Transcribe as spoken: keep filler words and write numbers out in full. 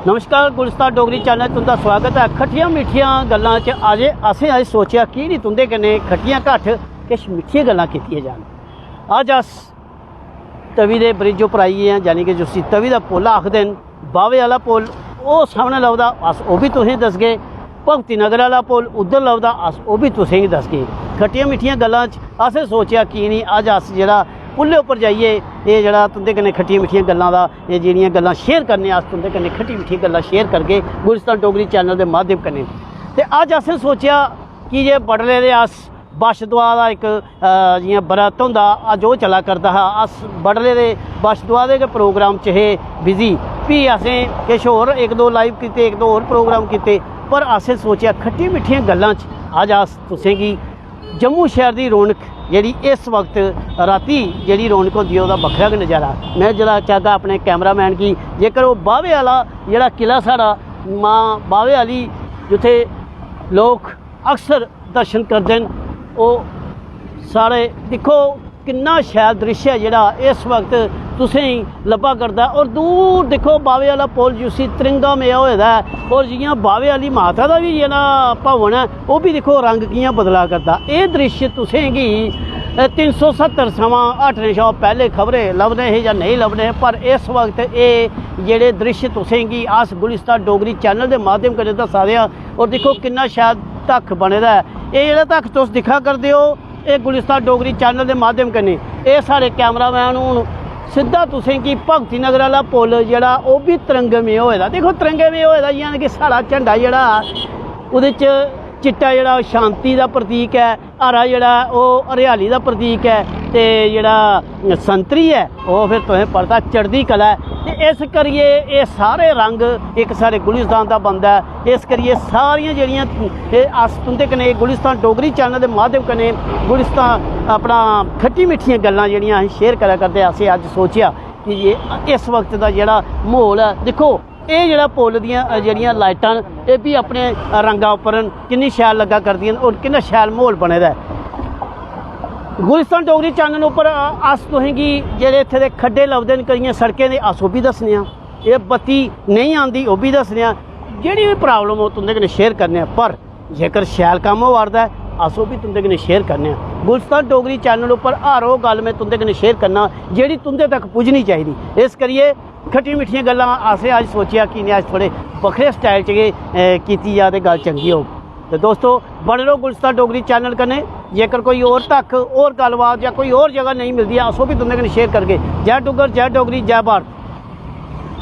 नमस्कार, गुलिस्तान डोगरी चैनल तुं'दा स्वागत ऐ। खट्टियां मिट्ठियां गल्लां च अज्ज असें अज्ज सोचेआ की निं तुं'दे कन्नै खट्टियां घट्ट किश मिट्ठियां गल्लां कीतियां जान। अज्ज अस तवी दे ब्रिज उप्पर आई गे आं, यानी कि जिसी तवी दा पुल आखदे न, बावे आह्ला पुल ओह् सामनै लभदा, अस ओह् बी तुसेंगी दसगे। भगती नगर आह्ला पुल उद्धर लभदा, अस ओह् बी तुसेंगी दसगे। खट्टियां मिट्ठियां गल्लां च असें सोचेआ की निं अज्ज अस जेह्ड़ा पुल्ले उप्पर जाइयै एह् जेह्ड़ा तुं'दे कन्नै खट्टियां मिट्ठियां गल्लां दा, एह् जेह्ड़ियां गल्लां शेयर करने, अस तुं'दे कन्नै खट्टी मिट्ठियां गल्लां शेयर करगे गुलिस्तान डोगरी चैनल दे माध्यम कन्नै। ते अज्ज असें सोचेआ कि जे बडले दे अस बच्छ दुआ दा इक, अ, जि'यां बरत होंदा, अज्ज ओह् चला करदा हा। अस बडले दे बच्छ दुआ दे गै प्रोग्राम च हे बिजी। फ्ही असें किश होर इक दो लाइव कीते, इक दो होर प्रोग्राम कीते, पर असें सोचेआ खट्टी मिट्ठियां गल्लां च अज्ज अस तुसेंगी जम्मू शैह्र दी रौनक जेह्ड़ी इस वक्त रातीं जेह्ड़ी रौनक होंदी ऐ, ओह्दा बक्खरा गै नज़ारा। में जेह्ड़ा चाहगा अपने कैमरामैन गी, जेकर ओह् बावे आह्ला जेह्ड़ा किला साढ़ा, मां बावे आह्ली, जित्थै लोक अक्सर दर्शन करदे न, ओह् साढ़े दिक्खो किन्ना शैल दृश्य ऐ जेह्ड़ा इस वक्त तुसेंगी लब्भा करदा ऐ। और दूर दिक्खो बावे आह्ला पुल जिसी तिरंगा मेआ होए दा ऐ, और जि'यां बावे आह्ली माता दा बी जेह्ड़ा भवन ऐ, ओह् बी दिक्खो रंग कि'यां बदला करदा। एह् दृश्य तुसेंगी, अ, तिन्न सौ सत्तर समां हटने शा पैह्ले खबरै लभदे हे जां नेईं लभदे हे, पर इस वक्त एह् जेह्ड़े दृश्य तुसेंगी अस गुलिस्तान डोगरी चैनल दे माध्यम कन्नै दस्सा दे आं। और दिक्खो किन्ना शैल धक्ख बने दा ऐ। एह् जेह्ड़ा धक्ख तुस दिक्खा करदे ओ, एह् गुलिस्तान डोगरी चैनल दे माध्यम कन्नै एह् साढ़े कैमरामैन हून सिद्धा तुसेंगी भगती नगर आह्ला पुल जेह्ड़ा ओह् बी तिरंगे में होए दा। दिक्खो तिरंगे में होए दा, जि'यां कि साढ़ा झंडा जेह्ड़ा ओह्दे च चिट्टा जेह्ड़ा शांति दा प्रतीक ऐ, हरा जेह्ड़ा ओह् हरियाली दा प्रतीक ऐ, ते जेह्ड़ा संतरी ऐ ओह् फिर तुसें पता चढ़दी कला ऐ। ते इस करियै एह् सारे रंग इक साढ़े गुलिस्तान दा बनदा ऐ। इस करियै सारियां जेह्ड़ियां एह् अस तुं'दे कन्नै गुलिस्तान डोगरी चैनल दे माध्यम कन्नै गुलिस्तान अपना खट्टी मिट्ठियां गल्लां जेह्ड़ियां अस शेयर करा करदे, असें अज्ज सोचेआ कि जे इस वक्त दा जेह्ड़ा म्हौल ऐ, दिक्खो एह् जेह्ड़ा पुल दियां, अ, जेह्ड़ियां लाइटां न, एह् बी अपने रंगा उप्पर न, किन्नी शैल लग्गा करदियां न और किन्ना शैल म्हौल बने दा ऐ। गुलिस्तान डोगरी चैनल उप्पर, अ, अस तुसेंगी जेह्ड़े इत्थै दे खड्डे लभदे न केइयें सड़कें दे, अस ओह् बी दस्सने आं। एह् बत्ती नेईं आंदी, ओह् बी दस्सने आं। जेह्ड़ी बी प्रॉब्लम हो तुं'दे कन्नै शेयर करने आं, पर जेकर शैल कम्म होआ 'रदा ऐ, अस ओह् बी तुं'दे कन्नै शेयर करने आं। गुलिस्तान डोगरी चैनल उप्पर हर ओह् गल्ल में तुं'दे कन्नै शेयर करना जेह्ड़ी तुं'दे तक पुज्जनी चाहिदी। इस करियै खट्टी मिट्ठियां गल्लां असें अज्ज सोचेआ कि इ'नें अज्ज थोह्ड़े बक्खरे स्टाइल च गै, अ, कीती जा ते गल्ल चंगी होग। ते दोस्तो, बने रहो गुलिस्तान डोगरी चैनल कन्नै। जेकर कोई होर तक, होर गल्लबात जां कोई होर जगह नेईं मिलदी ऐ, अस ओह् बी तुं'दे कन्नै शेयर करगे। जय डुग्गर, जय डोगरी, जय भारत।